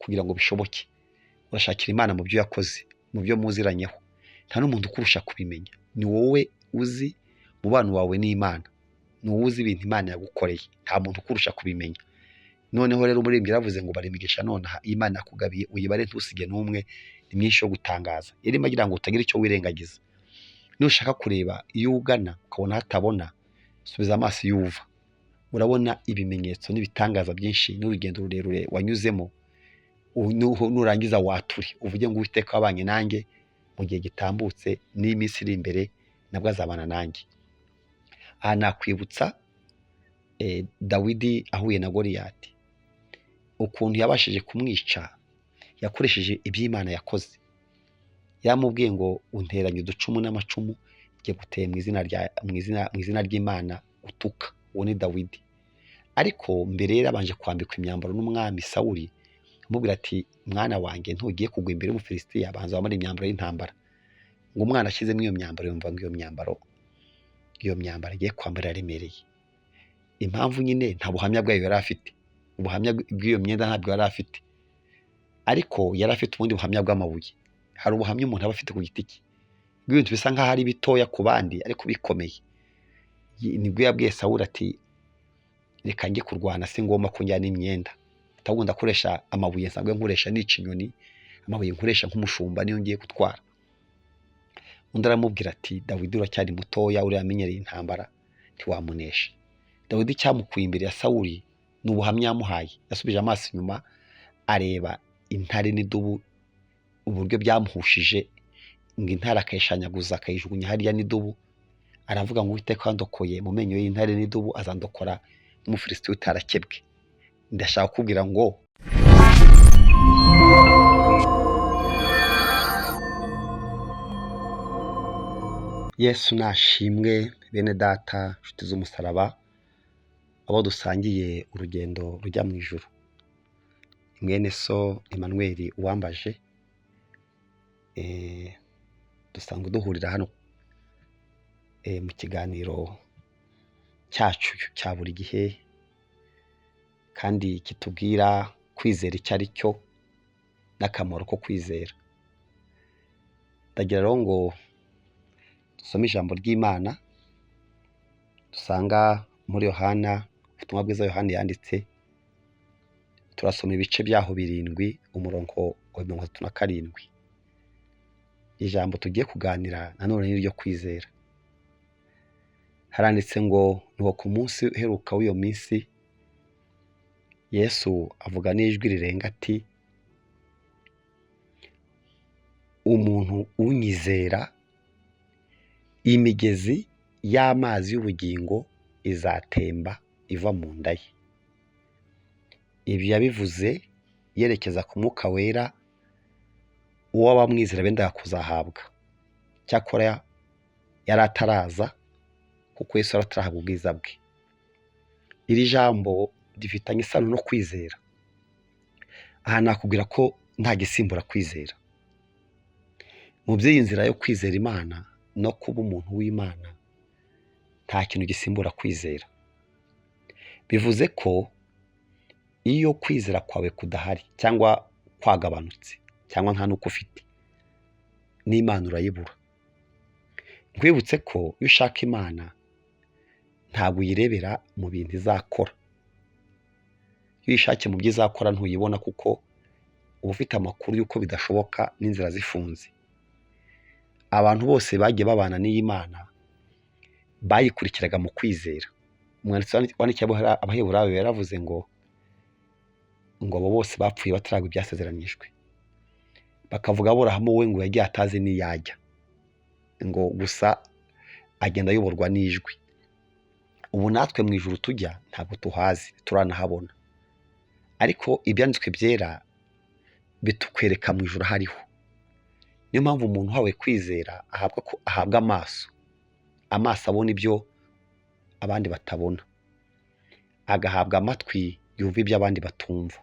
kugira ngo bishoboke. Urashakira Imana mu byo yakoze, mu byo muziranyeho. Nta n'umuntu ukurusha kubimenya, ni wowe uzi umubano wawe n'Imana, ni wowe uzi ibintu Imana yagukoreye, nta muntu ukurusha kubimenya. Noneho rero umuririmbyi yaravuze ngo bara imigisha nonaha Imana yakugabiye, uyibare ntusige n'umwe, ni myinshi yo gutangaza. Yarimo agira ngo utagira icyo wirengagiza. Nushaka kureba iyo ugana ukabona hatabona, subiza amaso iyo uva, urabona ibimenyetso n'ibitangaza byinshi n'urugendo rurerure wanyuzemo. Nurangiza wature uvuge ngo Uwiteka wabanye nanjye mu gihe gitambutse, n'iminsi iri imbere nabwo azabana nanjye. Aha nakwibutsa Dawidi ahuye na Goliyati, ukuntu yabashije kumwica yakoresheje iby'Imana yakoze. Yaramubwiye ngo unteranye uducumu n'amacumu, njye guteye mu izina ry'Imana utuka. Uwo ni Dawidi. Ariko mbere yarabanje kwambikwa imyambaro n'umwami Sawuli, amubwira ati mwana wanjye ntugiye kugwa imbere y'Umufilisitiya, banza wambare imyambaro y'intambara. Ngo umwana ashyizemo iyo myambaro yumva ngo iyo myambaro agiye kwambara iraremereye. Impamvu nyine nta buhamya bwayo yari afite, ubuhamya bw'iyo myenda ntabwo yari afite, ariko yari afite ubundi buhamya bw'amabuye. Hari ubuhamya umuntu aba afite ku giti cye bw'ibintu bisa nk'aho ari bitoya ku bandi ariko bikomeye. Nibwo yabwiye Sawuli ati reka njye kurwana, si ngombwa ko njyana imyenda, ahubwo ndakoresha amabuye nsanzwe nkoresha nica inyoni, amabuye nkoresha nk'umushumba niyo ngiye gutwara. Undi aramubwira ati Dawidi uracyari mutoya, uriya amenyereye intambara ntiwamunesha. Dawidi cyamukuye imbere ya Sawuli ni ubuhamya yamuhaye. Yasubije amaso inyuma areba intare n'idubu uburyo byamuhushije, ngo intare akayishanyaguza akayijugunya hariya n'idubu. Aravuga ngo Uwiteka wandokoye mu menyo y'intare n'idubu azandokora n'Umufilisitiya utarakebwe. Ndashaka kukubwira ngo Yesu nashimwe. Bene data, inshuti z'umusaraba, abo dusangiye urugendo rujya mu ijuru, mwene so Emmanuel Uwambaje, dusanzwe duhurira hano mu kiganiro cyacu cya buri gihe, kandi kitubwira kwizera icyo ari cyo n'akamaro ko kwizera. Ndagira rero ngo dusome ijambo ry'Imana dusanga muri Yohana, ubutumwa bwiza Yohana yanditse. Turasoma ibice byaho 7, umurongo wa 37. Ijambo tugiye kuganira nanone ni iryo kwizera. Haranditse ngo nuko ku munsi uheruka w'iyo minsi, Yesu avuga n'ijwi rirenga ati umuntu unyizera, imigezi y'amazi y'ubugingo izatemba iva mu nda ye. Ibyo yabivuze yerekeza ku Mwuka Wera, uwo abamwizera bendaga kuzahabwa. Cyakora yari ataraza, kuko Yesu yari atarahabwa ubwiza bwe. Iri jambo rifitanye isano no kwizera. Aha nakubwira ko nta gisimbura kwizera. Mu by'iyi nzira yo kwizera Imana no kuba umuntu w'Imana, nta kintu gisimbura kwizera. Bivuze ko iyo kwizera kwawe kudahari cyangwa kwagabanutse cyangwa nta n'uko ufite, n'Imana urayibura. Nkwibutse ko iyo ushaka Imana ntabwo uyirebera mu bintu izakora. Iyo uyishakiye mu byo izakora ntuyibona, kuko uba ufite amakuru y'uko bidashoboka n'inzira zifunze. Abantu bose bagiye babana n'iyi Mana bayikurikiraga mu kwizera. Umwanditsi wandikiye Abaheburayo yaravuze ngo abo bose bapfuye bataragwa ibyasezeranijwe. Bakavuga Aburahamu we ngo yagiye atazi n'iyajya, ngo gusa agenda ayoborwa n'ijwi. Ubu natwe mu ijuru tujya ntabwo tuhazi, turanahabona, ariko ibyanditswe byera bitukwereka mu ijuru hariho. Niyo mpamvu umuntu uhawe kwizera ahabwa amaso, amaso abona ibyo abandi batabona, agahabwa amatwi yumva ibyo abandi batumva,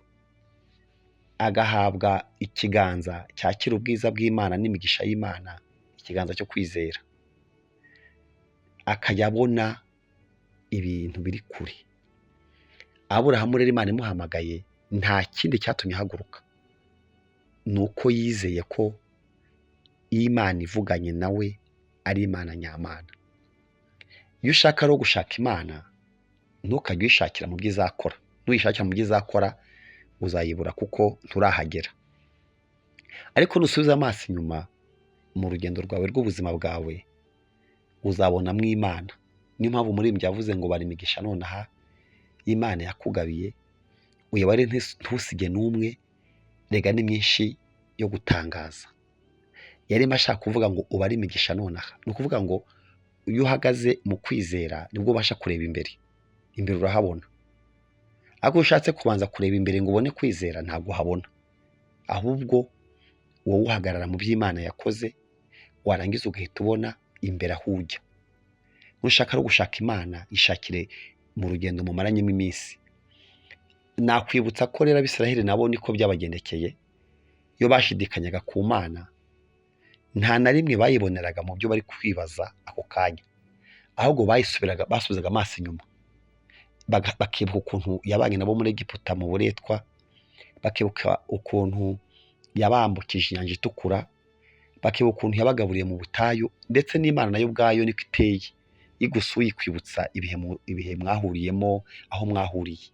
agahabwa ikiganza cyakira ubwiza bw'Imana n'imigisha y'Imana, ikiganza cyo kwizera, akajya abona ibintu biri kure. Aburahamu rero Imana imuhamagaye nta kindi cyatumye ahaguruka. Ni uko yizeye ko Imana ivuganye nawe ari Imana nyamana. Iyo ushaka rero gushaka Imana, ntukajye uyishakira mu byo izakora. Nuyishakira mu byo izakora uzayibura kuko nturahagera. Ariko nusubiza amaso inyuma mu rugendo rwawe rw'ubuzima bwawe, uzabonamo Imana. Niyo mpamvu umuririmbyi yavuze ngo bara imigisha nonaha Imana yakugabiye, uyibare ntusige n'umwe, rega ni myinshi yo gutangaza. Yarimo ashaka kuvuga ngo ubare imigisha nonaha. Ni ukuvuga ngo iyo uhagaze mu kwizera nibwo ubasha kureba imbere, imbere urahabona. Ariko iyo ushatse kubanza kureba imbere ngo ubone kwizera ntabwo uhabona, ahubwo wowe uhagarara mu byo Imana yakoze, warangiza ugahita ubona imbere aho ujya. Nushaka no gushaka Imana, ishakire mu rugendo mumaranyemo iminsi. Nakwibutsa ko rero Abisiraheli nabo niko byabagendekeye, iyo bashidikanyaga ku Mana, nta na rimwe bayiboneraga mu byo bari kwibaza ako kanya, ahubwo basubizaga amaso inyuma, bakibuka ukuntu yabanye nabo muri Egiputa mu buretwa, bakibuka ukuntu yabambukije inyanja itukura, bakibuka ukuntu yabagaburiye mu butayu, ndetse n'Imana nayo ubwayo niko iteye, igusuye ikwibutsa ibihe mwahuriyemo, aho mwahuriye.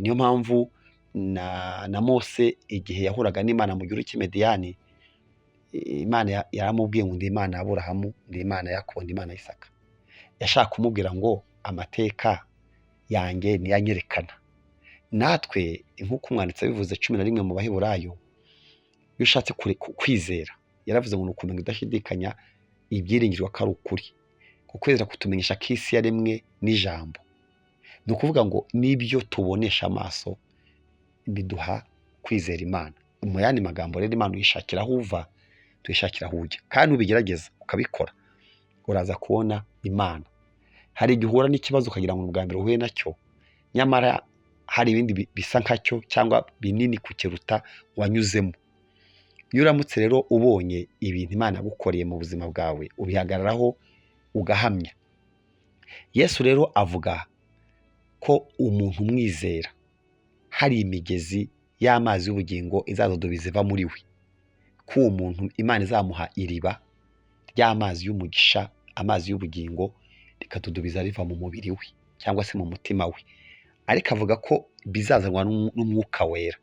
Niyo mpamvu na Mose igihe yahuraga n'Imana mu gihugu cy'i Mediyani, Imana yaramubwiye ngo ndi Imana ya Aburahamu, ndi Imana ya Yakobo, ndi Imana ya Isaka. Yashaka kumubwira ngo amateka yanjye niyo anyerekana. Natwe nk'uko umwanditsi yabivuze 11 mu Baheburayo, iyo ushatse kwizera, yaravuze ngo ni ukumenya udashidikanya ibyiringirwa ko ari ukuri. Ukwizera kutumenyesha ko isi yaremwe n'ijambo. Ni ukuvuga ngo n'ibyo tubonesha amaso biduha kwizera Imana. Mu yandi magambo rero, Imana uyishakira aho uva, tuyishakira aho ujya. Kandi ubigerageza ukabikora, uraza kubona Imana. Hari igihe uhura n'ikibazo ukagira ngo ni ubwa mbere uhuye nacyo, nyamara hari ibindi bisa nkacyo cyangwa binini kukiruta wanyuzemo. Iyo uramutse rero ubonye ibintu Imana yagukoreye mu buzima bwawe, ubihagararaho ugahamya. Yesu rero avuga ko umuntu umwizera hari imigezi y'amazi y'ubugingo izadudubiza iva muri we, ko uwo muntu Imana izamuha iriba ry'amazi y'umugisha, amazi y'ubugingo, rikadudubiza riva mu mubiri we cyangwa se mu mutima we. Ariko avuga ko bizazanwa n'Umwuka Wera.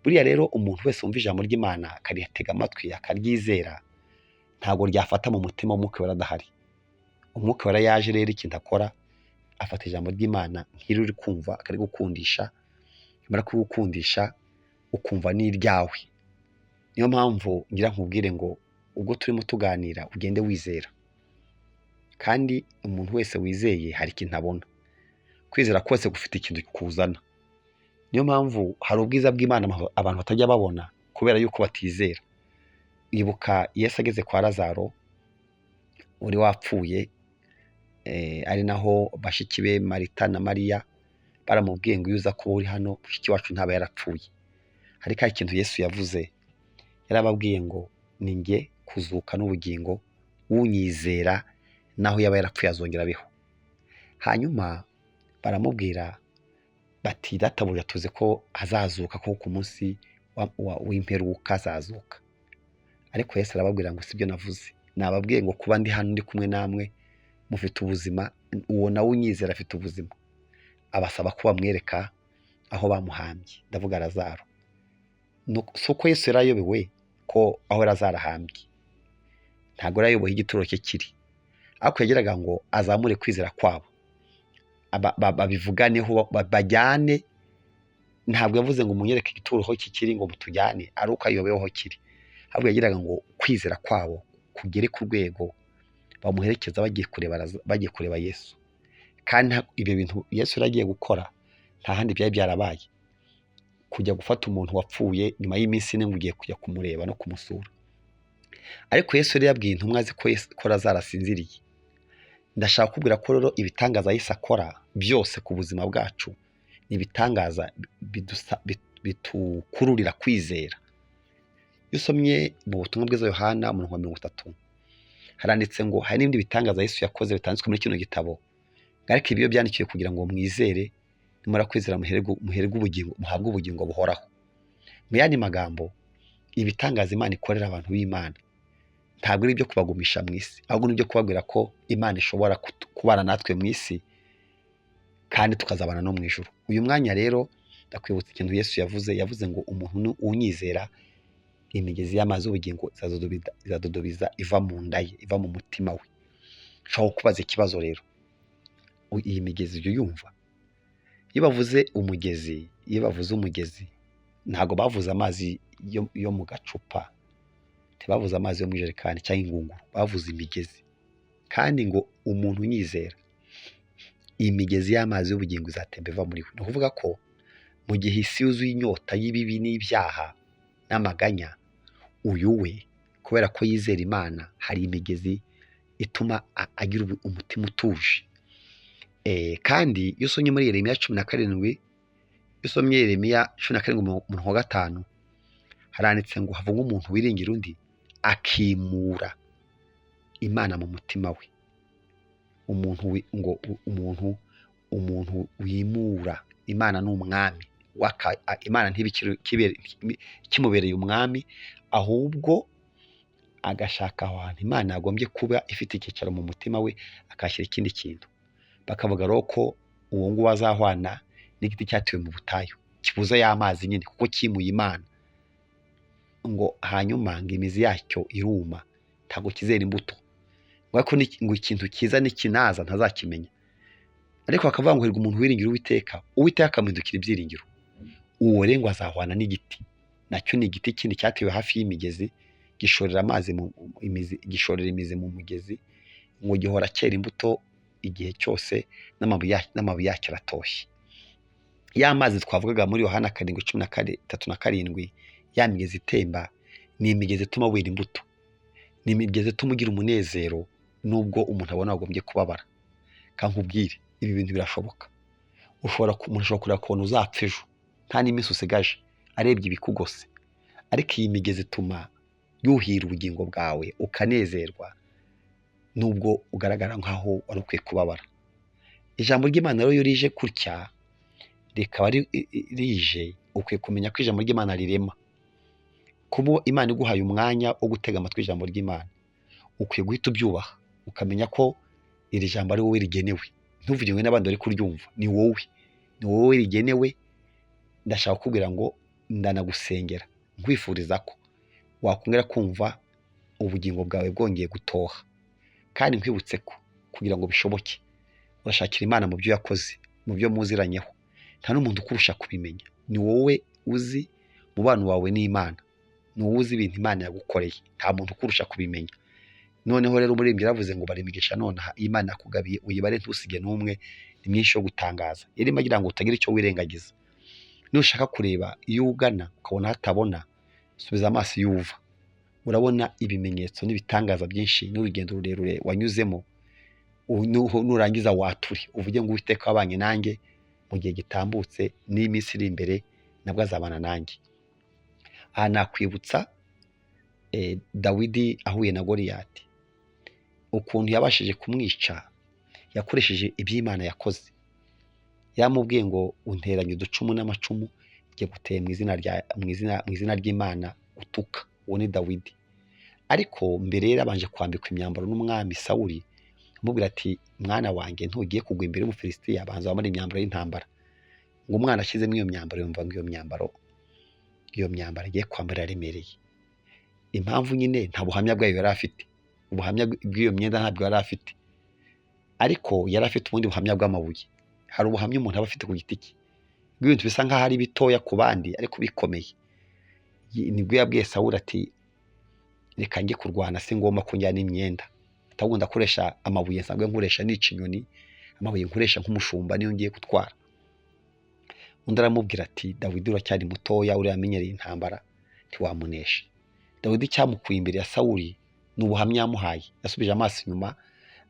Buriya rero umuntu wese wumva ijambo ry'Imana akaritega amatwi akaryizera, ntabwo ryafata mu mutima w'Umwuka Wera adahari. Umwuka Wera yaje rero ikintu akora, afata ijambo ry'Imana nk'iri uri kumva akarigukundisha, yamara kurigukundisha ukumva ni iryawe. Niyo mpamvu ngira nkubwire ngo ubwo turimo tuganira ugende wizera. Kandi umuntu wese wizeye hari ikintu abona. Kwizera kose gufite ikintu kuzana. Niyo mpamvu hari ubwiza bw'Imana abantu batajya babona kubera yuko batizera. Ibuka Yesu ageze kwa Lazaro wari wapfuye, ari naho bashiki be Marita na Mariya baramubwiye ngo iyo uza kuba uri hano mushiki wacu ntaba yarapfuye. Ariko hari ikintu Yesu yavuze, yarababwiye ngo ni njye kuzuka n'ubugingo, unyizera naho yaba yarapfuye azongera abeho. Hanyuma baramubwira bati databuja tuzi ko azazuka ko ku munsi w'imperuka azazuka. Ariko Yesu arababwira ngo sibyo navuze, nababwiye ngo kuba ndi hano ndi kumwe namwe mufite ubuzima, uwo nawe unyizera afite ubuzima. Abasaba ko bamwereka aho bamuhambye, ndavuga Lazaro. Si uko Yesu yari ayobewe ko aho Lazaro ahambye, ntabwo yari ayobewe aho igituro cye kiri, ariko yagiraga ngo azamure kwizera kwabo, babivuganeho, bajyane. Ntabwo yavuze ngo munyereke igituro aho kikiri ngo mutujyane, ari uko ayobewe aho kiri, ahubwo yagiraga ngo kwizera kwabo kugere ku rwego bamuherekeza bagiye kureba Yesu. Kandi ibyo bintu Yesu yari agiye gukora nta handi byari byarabaye, kujya gufata umuntu wapfuye nyuma y'iminsi ine ngo ugiye kujya kumureba no kumusura. Ariko Yesu yari yabwiye intumwa ze ko Lazaro asinziriye. Ndashaka kukubwira ko rero ibitangaza Yesu akora byose ku buzima bwacu ni ibitangaza bitukururira kwizera. Iyo usomye mu butumwa bwiza Yohana umurongo wa 30 haranditse ngo hari n'ibindi bitangaza Yesu yakoze bitanditswe muri kino gitabo, ariko ibyo byandikiwe kugira ngo mwizere, nimara kwizera muherwe ubugingo, muhabwe ubugingo buhoraho. Mu yandi magambo, Ibitangaza Imana ikorera abantu b'Imana ntabwo ari ibyo kubagumisha mu isi, ahubwo ni ibyo kubabwira ko Imana ishobora kubana natwe mu isi kandi tukazabana no mu ijuru. Uyu mwanya rero ndakwibutsa ikintu Yesu yavuze. Yavuze ngo umuntu unyizera, imigezi y'amazi y'ubugingo izadudubiza iva mu nda ye, iva mu mutima we. Nshobora kukubaza ikibazo rero, iyi migezi ujya uyumva? Iyo bavuze umugezi, iyo bavuze umugezi, ntabwo bavuze amazi yo mu gacupa, ntibavuze amazi yo mu ijerekani cyangwa ingunguru, bavuze imigezi. Kandi ngo umuntu unyizera, iyi migezi y'amazi y'ubugingo izatemba iva muri we. Ni ukuvuga ko mu gihe isi yuzuye inyota y'ibibi n'ibyaha n'amaganya, uyu we kubera ko yizera Imana, hari imigezi ituma agira umutima utuje. Kandi iyo usomye muri Yeremiya 17, iyo usomye Yeremiya 17 umurongo wa 5, haranditse ngo havugwa umuntu wiringira undi akimura Imana mu mutima we. Umuntu ngo umuntu wimura Imana ni umwami, Imana ntibe ikimubereye umwami, ahubwo agashaka ahantu Imana yagombye kuba ifite icyicaro mu mutima we, akahashyira ikindi kintu. Bakavuga rero ko uwo nguwo azahwana n'igiti cyatewe mu butayu, kibuza ya mazi nyine kuko cyimuye Imana, ngo hanyuma ngo imizi yacyo iruma, ntabwo kizera imbuto, ngo ngo ikintu cyiza nikinaza ntazakimenya. Ariko bakavuga ngo hirwa umuntu wiringira Uwiteka, Uwiteka akamuhindukira ibyiringiro. Uwo rero ngo azahwana n'igiti, nacyo ni igiti kindi cyatewe hafi y'imigezi, gishorera amazi mu imizi, gishorera imizi mu mugezi, ngo gihora cyera imbuto igihe cyose, n'amababi yacyo aratoshye. Ya mazi twavugaga muri Yohana 7:37, ya migezi itemba ni imigezi ituma wera imbuto, ni imigezi ituma ugira umunezero nubwo umuntu abona wagombye kubabara. Kankubwire, ibi bintu birashoboka. Umuntu ashobora kureba ukabona uzapfa ejo nta n'iminsi usigaje, arebye ibikugose, ariko iyi migezi ituma yuhira ubugingo bwawe ukanezerwa nubwo ugaragara nkaho wari ukwiye kubabara. Ijambo ry'Imana rero iyo rije gutya, rikaba rije, ukwiye kumenya ko ijambo ry'Imana rirema. Kuba Imana iguhaye umwanya wo gutega amatwi ijambo ry'Imana, ukwiye guhita ubyubaha, ukamenya ko iri jambo ari wowe rigenewe. Ntuvuge ngo n'abandi bari kuryumva, ni wowe, ni wowe rigenewe. Ndashaka kukubwira ngo ndanagusengera, nkwifuriza ko wakongera kumva ubugingo bwawe bwongeye gutoha. Kandi nkwibutse ko kugira ngo bishoboke, urashakira Imana mu byo yakoze, mu byo muziranyeho. Nta n'umuntu ukurusha kubimenya, ni wowe uzi umubano wawe n'Imana, ni wowe uzi ibintu Imana yagukoreye, nta muntu ukurusha kubimenya. Noneho rero umuririmbyi yaravuze ngo bara imigisha nonaha Imana yakugabiye, uyibare ntusige n'umwe, ni myinshi yo gutangaza. Yarimo agira ngo utagira icyo wirengagiza. Nushaka kureba iyo ugana ukabona hatabona, subiza amaso iyo uva, urabona ibimenyetso n'ibitangaza byinshi n'urugendo rurerure wanyuzemo. Nurangiza wature uvuge ngo Uwiteka wabanye nanjye mu gihe gitambutse, n'iminsi iri imbere nabwo azabana nanjye. Aha nakwibutsa Dawidi ahuye na Goliyati, ukuntu yabashije kumwica yakoresheje iby'Imana yakoze. Yamubwiye ngo unteranye uducumu n'amacumu, njye guteye mu izina ry'Imana utuka. Uwo ni Dawidi. Ariko mbere yarabanje kwambikwa imyambaro n'umwami Sawuli, amubwira ati mwana wanjye ntugiye kugwa imbere y'Umufilisitiya, banza wambare imyambaro y'intambara. Ngo umwana ashyizemo iyo myambaro, yumva ngo iyo myambaro agiye kwambara iraremereye. Impamvu nyine nta buhamya bwayo yari afite, ubuhamya bw'iyo myenda ntabwo yari afite, ariko yari afite ubundi buhamya bw'amabuye. Hari ubuhamya umuntu aba afite ku giti cye bw'ibintu bisa nk'aho ari bitoya ku bandi ariko bikomeye. Nibwo yabwiye Sawuli ati reka njye kurwana, si ngombwa ko njyana imyenda, ahubwo ndakoresha amabuye nsanzwe nkoresha nica inyoni, amabuye nkoresha nk'umushumba niyo ngiye gutwara. Undi aramubwira ati Dawidi uracyari mutoya, uriya amenyereye intambara ntiwamunesha. Dawidi cyamukuye imbere ya Sawuli ni ubuhamya yamuhaye. Yasubije amaso inyuma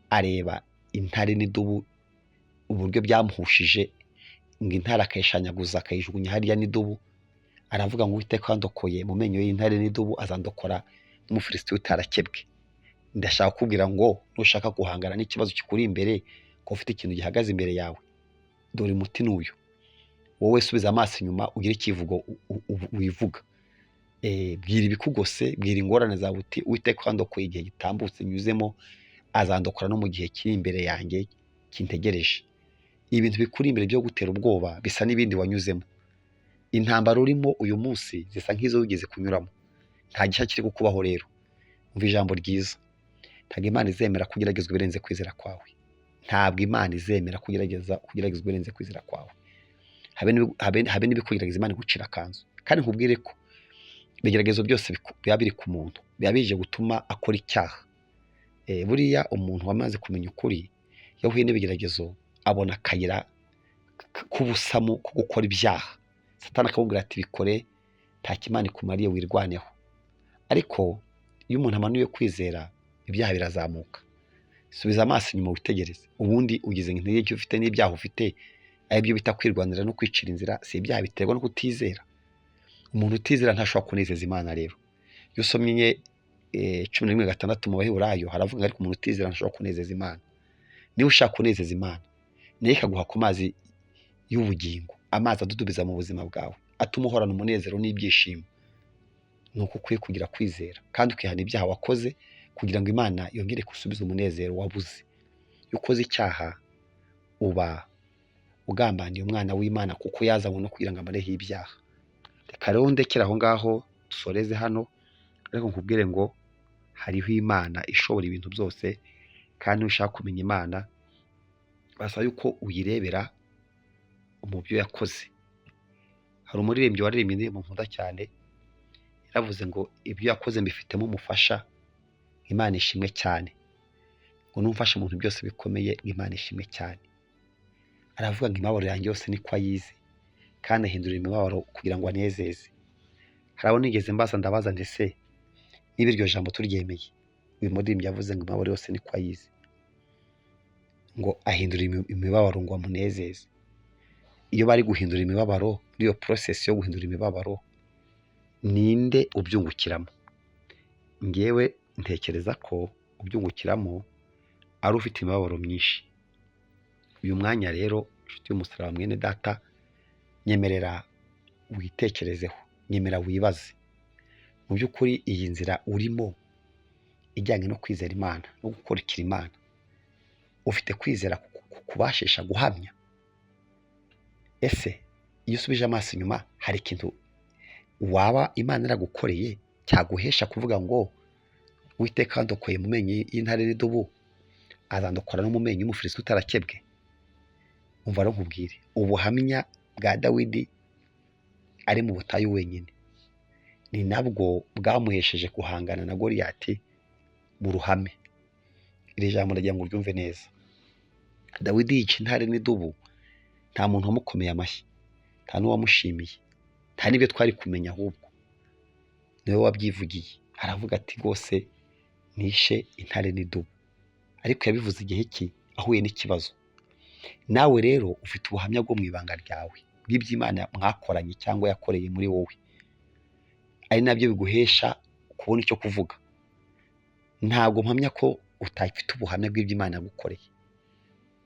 areba intare n'idubu uburyo byamuhushije, ngo intare akayishanyaguza akayijugunya hariya n'idubu. Aravuga ngo Uwiteka wandokoye mu menyo y'intare n'idubu azandokora n'Umufilisitiya utarakebwe. Ndashaka kukubwira ngo nushaka guhangana n'ikibazo kikuri imbere, ko ufite ikintu gihagaze imbere yawe, dore umuti n'uyu. Wowe subiza amaso inyuma ugire ikivugo wivuga. Bwira ibikugose, bwira ingorane zawe uti Uwiteka wandokoye igihe gitambutse nyuzemo, azandokora no mu gihe kiri imbere yanjye kintegereje. Ibintu bikuri imbere byo gutera ubwoba bisa n'ibindi wanyuzemo. Intambara urimo uyu munsi zisa nk'izo wigeze kunyuramo. Nta gishya kiri kukubaho rero. Umva ijambo ryiza. Ntabwo Imana izemera ko ugeragezwa ibirenze kwizera kwawe. Ntabwo Imana izemera ko ugeragezwa ibirenze kwizera kwawe. Habe n'ibikugerageza Imana igucira akanzu. Kandi nkubwire ko ibigeragezo byose biba biri ku muntu, biba bije gutuma akora icyaha. Buriya umuntu wamaze kumenya ukuri, iyo ahuye n'ibigeragezo abona akayira k'ubusamu ko gukora ibyaha. Satani akamubwira ati bikore, nta kimana ikumariye, wirwaneho. Ariko iyo umuntu amanuye kwizera, ibyaha birazamuka. Subiza amaso inyuma witegereze, ubundi ugize intege nke ufite n'ibyaha ufite, aribyo bita kwirwanira no kwicira inzira, si ibyaha biterwa no kutizera. Umuntu utizera ntashobora kunezeza Imana rero. Iyo usomye 11:6 mu Baheburayo haravuga ariko umuntu utizera ntashobora kunezeza Imana. Niba ushaka kunezeza Imana, nayo ikaguha ku mazi y'ubugingo, amazi adudubiza mu buzima bwawe, atuma uhorana umunezero n'ibyishimo. Ni uko ukwiye kugira kwizera kandi ukihana ibyaha wakoze kugira ngo Imana yongere gusubiza umunezero wabuze. Iyo ukoze icyaha uba ugambaniye umwana w'Imana kuko yazanywe no kugira ngo amareho ibyaha. Reka rero ndekere aho ngaho dusoreze hano, ariko nkubwire ngo hariho Imana ishobora ibintu byose, kandi nushaka kumenya Imana basaba yuko uyirebera mu byo yakoze. Hari umuririmbyi waririmbye indirimbo nkunda cyane, yaravuze ngo ibyo yakoze mbifitemo umufasha, Imana ishimwe cyane. Ngo numfasha mu bintu byose bikomeye, Imana ishimwe cyane. Aravuga ngo imibabaro yanjye yose niko ayizi, kandi ahindura imibabaro kugira ngo anezeze. Hari abo nigeze mbaza, ndabaza nti ese niba iryo jambo turyemeye, uyu muririmbyi yavuze ngo imibabaro yose niko ayizi, ngo ahindura imibabaro ngo amunezeze. Iyo bari guhindura imibabaro, muri iyo process yo guhindura imibabaro, ninde ubyungukiramo? Ngewe ntekereza ko ubyungukiramo ari ufite imibabaro myinshi. Uyu mwanya rero, inshuti y'umusaraba mwene data, nyemerera witekerezeho, nyemera wibaze. Mu by'ukuri iyi nzira urimo ijyanye no kwizera Imana no gukurikira Imana, ufite kwizera kubashisha guhamya? Ese iyo usubije amaso inyuma hari ikintu waba Imana yaragukoreye cyaguhesha kuvuga ngo Uwiteka wandokoye mu menyo y'intare n'idubu, azandokora no mu menyo y'Umufilisiti utarakebwe? Umva rero nkubwire, ubuhamya bwa Dawidi ari mu butayu wenyine ni nabwo bwamuhesheje guhangana na Goliyati mu ruhame. Iri jambo ndagira ngo uryumve neza. Dawidi yica intare n'idubu, nta muntu wamukomeye amashyi, nta n'uwamushimiye, nta n'ibyo twari kumenya, ahubwo niwe wabyivugiye. Aravuga ati rwose nishe intare n'idubu. Ariko yabivuze igihe ki? Ahuye n'ikibazo. Nawe rero ufite ubuhamya bwo mu ibanga ryawe bw'iby'Imana mwakoranye cyangwa yakoreye muri wowe, ari nabyo biguhesha kubona icyo kuvuga. Ntabwo mpamya ko utafite ubuhamya bw'iby'Imana yagukoreye,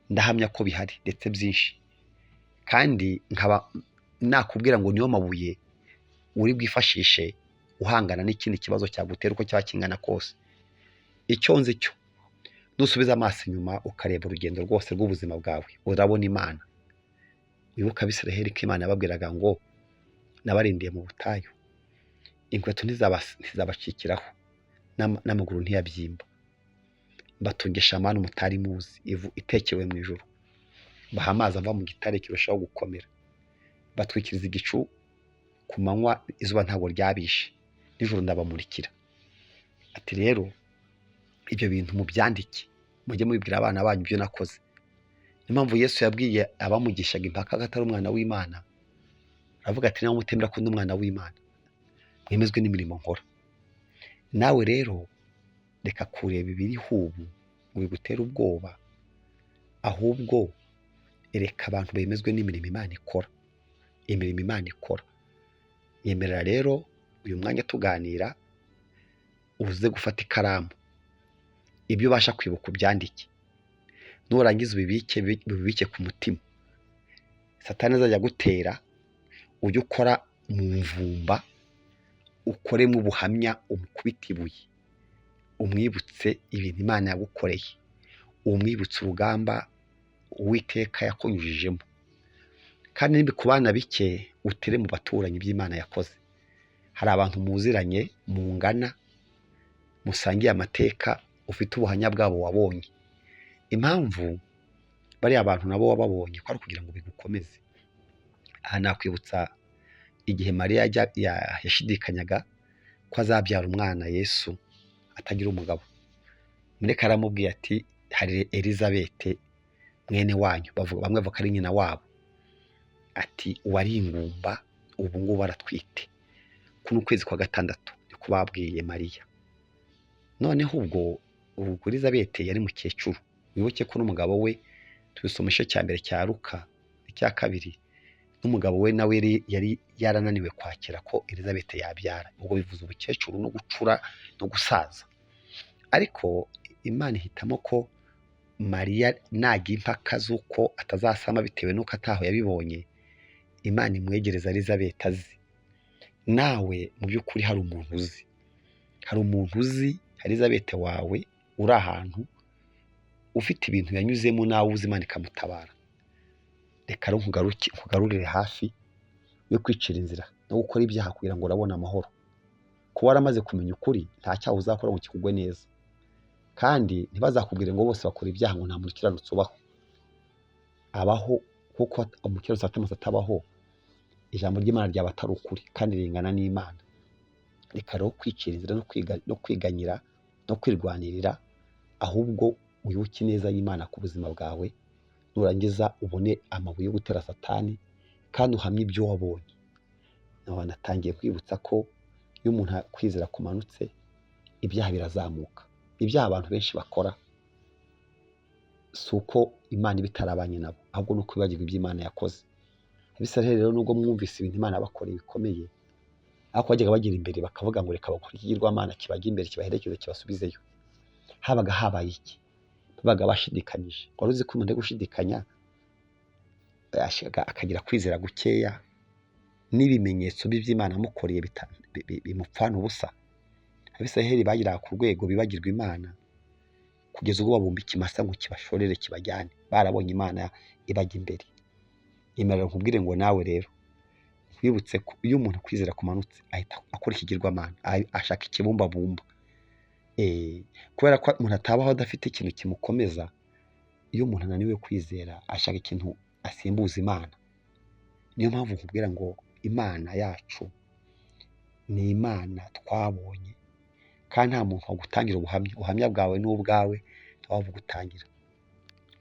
ndahamya ko bihari ndetse byinshi, kandi nkaba nakubwira ngo niyo mabuye uri bwifashishe uhangana n'ikindi kibazo cyagutera uko cyaba kingana kose. Icyo nzi cyo, nusubiza amaso inyuma ukareba urugendo rwose rw'ubuzima bwawe, urabona Imana. Wibuke Abisiraheli ko Imana yababwiraga ngo nabarindiye mu butayu, inkweto ntizabacikiraho, n'amaguru ntiyabyimba, mbatungisha amanu mutari muzi, ivu itekewe mu ijuru, mbaha amazi ava mu gitare kirushaho gukomera, batwikiriza igicu ku manywa, izuba ntabwo ryabishe, nijoro ndabamurikira. Ati rero ibyo bintu mubyandike, mujye mubibwira abana banyu ibyo nakoze. Niyo mpamvu Yesu yabwiye abamugishaga impaka ko atari umwana w'Imana, aravuga ati niba mutemera ko ndi umwana w'Imana, mwemezwe n'imirimo nkora. Nawe rero reka kureba ibiriho ubu ngo bigutere ubwoba, ahubwo reka abantu bemezwe n'imirimo Imana ikora, imirimo Imana ikora. Nyemerera rero uyu mwanya tuganira, uze gufata ikaramu, ibyo ubasha kwibuka ubyandike, nurangiza ubibike ku mutima. Satani azajya agutera, ujye ukora mu mvumba, Ukoremo ubuhamya, umukubite ibuye, umwibutse ibintu Imana yagukoreye, umwibutse urugamba Uwiteka yakunyujijemo. Kandi nibikubana bike, utere mu baturanyi iby'Imana yakoze. Hari abantu muziranye, mungana, musangiye amateka, ufite ubuhamya bwabo wabonye. Impamvu bariya bantu nabo wababonye ko ari ukugira ngo bigukomeze. Aha nakwibutsa igihe Mariya yashidikanyaga ko azabyara umwana Yesu atagira umugabo. Mureka aramubwiye ati hari Elizabete mwene wanyu, bamwe bavuga ko ari nyina wabo, ati uwari ingumba ubu ngubu aratwite, kuno kwezi kwa gatandatu niko babwiye Mariya. Noneho ubwo Elizabete yari mukecuru, wibuke ko n'umugabo we, tubisoma igice cya mbere cya Luka icya kabiri, n'umugabo we nawe yari yarananiwe kwakira ko Elizabete yabyara. Ubwo bivuze ubukecuru no gucura no gusaza. Ariko Imana ihitamo ko Mariya najya impaka z'uko atazasama bitewe n'uko ataho yabibonye, Imana imwegereza Elizabete azi. Nawe mu by'ukuri hari umuntu uzi, hari umuntu uzi Elizabete wawe uri ahantu ufite ibintu yanyuzemo nawe uzi, Imana ikamutabara. Reka rero nkugarurire hafi yo kwicira inzira no gukora ibyaha kugira ngo urabone amahoro. Kuba waramaze kumenya ukuri, nta cyaha uzakora ngo kikugwe neza. Kandi ntibazakubwire ngo bose bakora ibyaha, ngo nta muntu ukiranutse ubaho. Abaho kuko umukiranutsi atamutse atabaho, ijambo ry'Imana ryaba atari ukuri kandi ringana n'Imana. Reka rero kwicira inzira no kwiganyira no kwirwanirira, ahubwo wibuke ineza y'Imana ku buzima bwawe, nurangiza ubone amabuye yo gutera Satani kandi uhamye ibyo wabonye. Natangiye kwibutsa ko iyo umuntu kwizera kumanutse, ibyaha birazamuka. Ibyaha abantu benshi bakora si uko Imana iba itarabanye nabo, ahubwo ni uko bibagirwa ibyo Imana yakoze. Abisirayeli rero, nubwo mwumvise ibintu Imana yabakoreye bikomeye, ariko bajyaga bagera imbere bakavuga ngo reka bakore ikigirwamana kibajya imbere, kibaherekeze, kibasubizeyo. Habaga habaye iki? Babaga bashidikanyije. Wari uzi ko umuntu ari gushidikanya akagira kwizera gukeya, n'ibimenyetso by'Imana yamukoreye bimupfana ubusa? Abisirayeli bageraga ku rwego bibagirwa Imana, kugeza ubwo babumba ikimasa ngo kibashorere kibajyane, barabonye Imana ibajya imbere. Yemerera nkubwire ngo nawe rero nkwibutse ko iyo umuntu kwizera kumanutse ahita akora ikigirwamana, ashaka ikibumbabumba. Kubera ko umuntu atabaho adafite ikintu kimukomeza, iyo umuntu ananiwe kwizera ashaka ikintu asimbuza Imana. Niyo mpamvu nkubwira ngo Imana yacu ni Imana twabonye, kandi nta muntu wagutangira ubuhamya. Ubuhamya bwawe ni ubwawe, ntawabugutangira.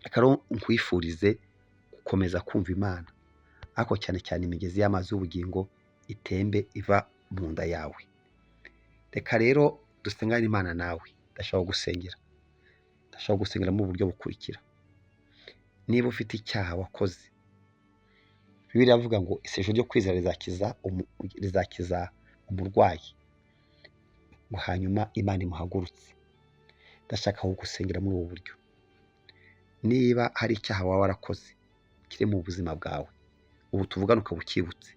Reka rero nkwifurize gukomeza kumva Imana, ariko cyane cyane imigezi y'amazi y'ubugingo itembe iva mu nda yawe. Reka rero dusengane Imana nawe. Ndashaka gusengera, ndashaka gusengera mu buryo bukurikira. Niba ufite icyaha wakoze, Bibiliya iravuga ngo isengesho ryo kwizera rizakiza umurwayi, ngo hanyuma Imana imuhagurutse. Ndashaka kugusengera muri ubu buryo. Niba hari icyaha waba warakoze kiri mu buzima bwawe, ubu tuvugana ukaba ukibutse,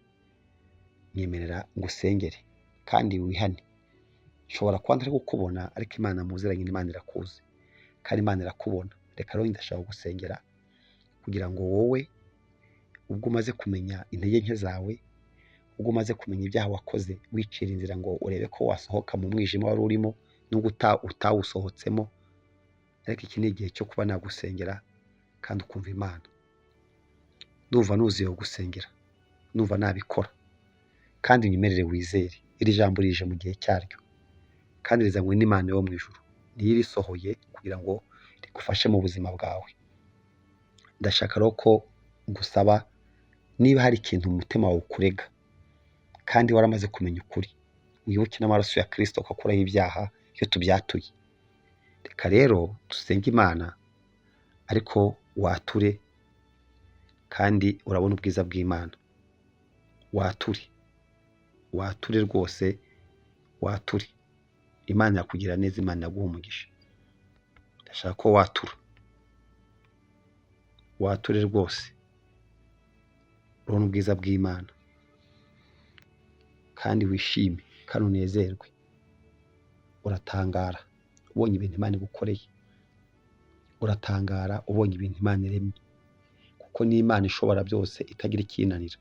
nyemerera ngusengere kandi wihane. Nshobora kuba ntari kukubona, ariko Imana muziranye n'Imana irakuzi, kandi Imana irakubona. Reka rero ndashaka kugusengera kugira ngo wowe ubwo umaze kumenya intege nke zawe, ubwo umaze kumenya ibyaha wakoze, wicira inzira ngo urebe ko wasohoka mu mwijima wari urimo, nubwo utawusohotsemo, ariko iki ni igihe cyo kuba nagusengera kandi ukumva Imana. Ndumva nuzuye gusengera, ndumva nabikora, kandi unyemerere wizere. Iri jambo rije mu gihe cyaryo, kandi rizanywe n'Imana yo mu ijuru, niyo irisohoye kugira ngo rigufashe mu buzima bwawe. Ndashaka rero ko ngusaba, niba hari ikintu mu mutima wawe ukurega kandi waramaze kumenya ukuri, wibuke n'amaraso ya Kristo ko akuraho ibyaha iyo tubyatuye. Reka rero dusenge Imana, ariko wature, kandi urabona ubwiza bw'Imana. Wature, wature rwose, wature. Imana irakugira neza, Imana iraguha umugisha. Ndashaka ko watura, wature rwose, urabona ubwiza bw'Imana kandi wishime. Kandi unezerwe. Uratangara ubonye ibintu Imana igukoreye, uratangara ubonye ibintu Imana iremye, kuko ni Imana ishobora byose itagira icyinanira.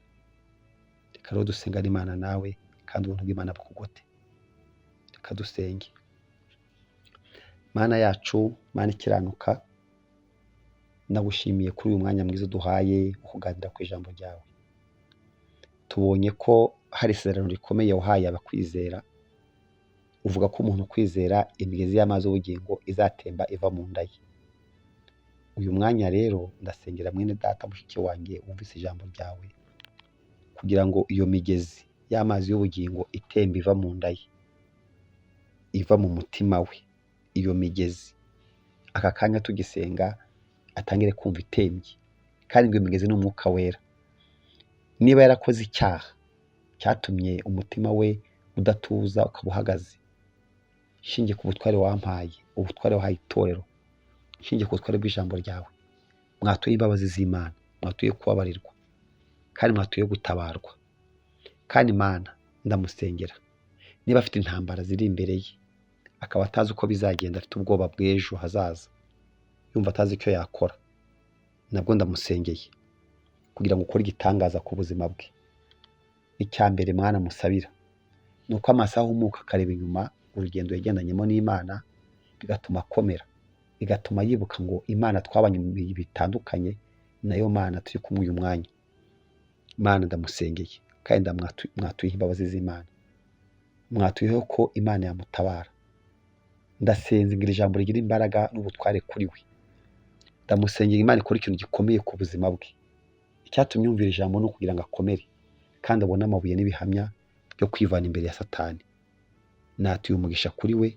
Reka rero dusengane Imana nawe, kandi ubuntu bw'Imana bukugote. Reka dusenge. Mana yacu, Mana ikiranuka, ndagushimiye kuri uyu mwanya mwiza uduhaye wo kuganira ku ijambo ryawe. Tubonye ko hari isezerano rikomeye wahaye abakwizera, uvuga ko umuntu ukwizera imigezi y'amazi y'ubugingo izatemba iva mu nda ye. Uyu mwanya rero ndasengera mwene data mushiki wanjye wumvise ijambo ryawe, kugira ngo iyo migezi y'amazi y'ubugingo itemba iva mu nda ye, iva mu mutima we, iyo migezi aka kanya tugisenga atangire kumva itembye, kandi ngo iyo migezi ni umwuka wera. Niba yarakoze icyaha cyatumye umutima we udatuza ukaba uhagaze, nshingiye ku butware wampaye, ubutware wahaye itorero, nshingiye ku butware bw'ijambo ryawe, mwatuye imbabazi z'Imana, mwatuye kubabarirwa, kandi mwatuye gutabarwa. Kandi Mana ndamusengera, niba afite intambara ziri imbere ye, akaba atazi uko bizagenda, afite ubwoba bw'ejo hazaza, yumva atazi icyo yakora, nabwo ndamusengeye kugira ngo ukore igitangaza ku buzima bwe. Icya mbere Mwana musabira ni uko amaso ahumuka akareba inyuma urugendo yagendanyemo n'Imana, bigatuma akomera, bigatuma yibuka ngo Imana twabanye mu bihe bitandukanye, nayo Mana turi kumwe uyu mwanya. Mana ndamusengeye kandi mwatuye imbabazi z'Imana, mwatuyeho ko Imana yamutabara. Ndasenze ngo iri jambo rigire imbaraga n'ubutware kuri we. Ndamusengera Imana ikore ikintu gikomeye ku buzima bwe. Icyatumye yumvira ijambo ni ukugira ngo akomere kandi abone amabuye n'ibihamya byo kwivana imbere ya Satani. Natuye umugisha kuri we,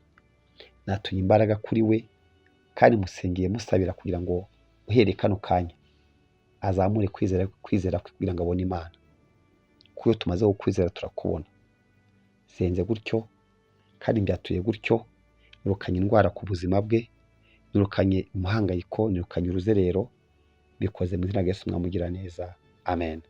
natuye imbaraga kuri we, kandi musengeye musabira kugira ngo uhereye kano kanya azamure kwizera kwe kugira ngo abone Imana. Kuko iyo tumaze kukwizera turakubona. Senze gutyo kandi mbyatuye gutyo, nirukanye indwara ku buzima bwe, nirukanye umuhangayiko, nirukanye uruzerero, bikoze mu izina rya Yesu mwamugira neza. Amen.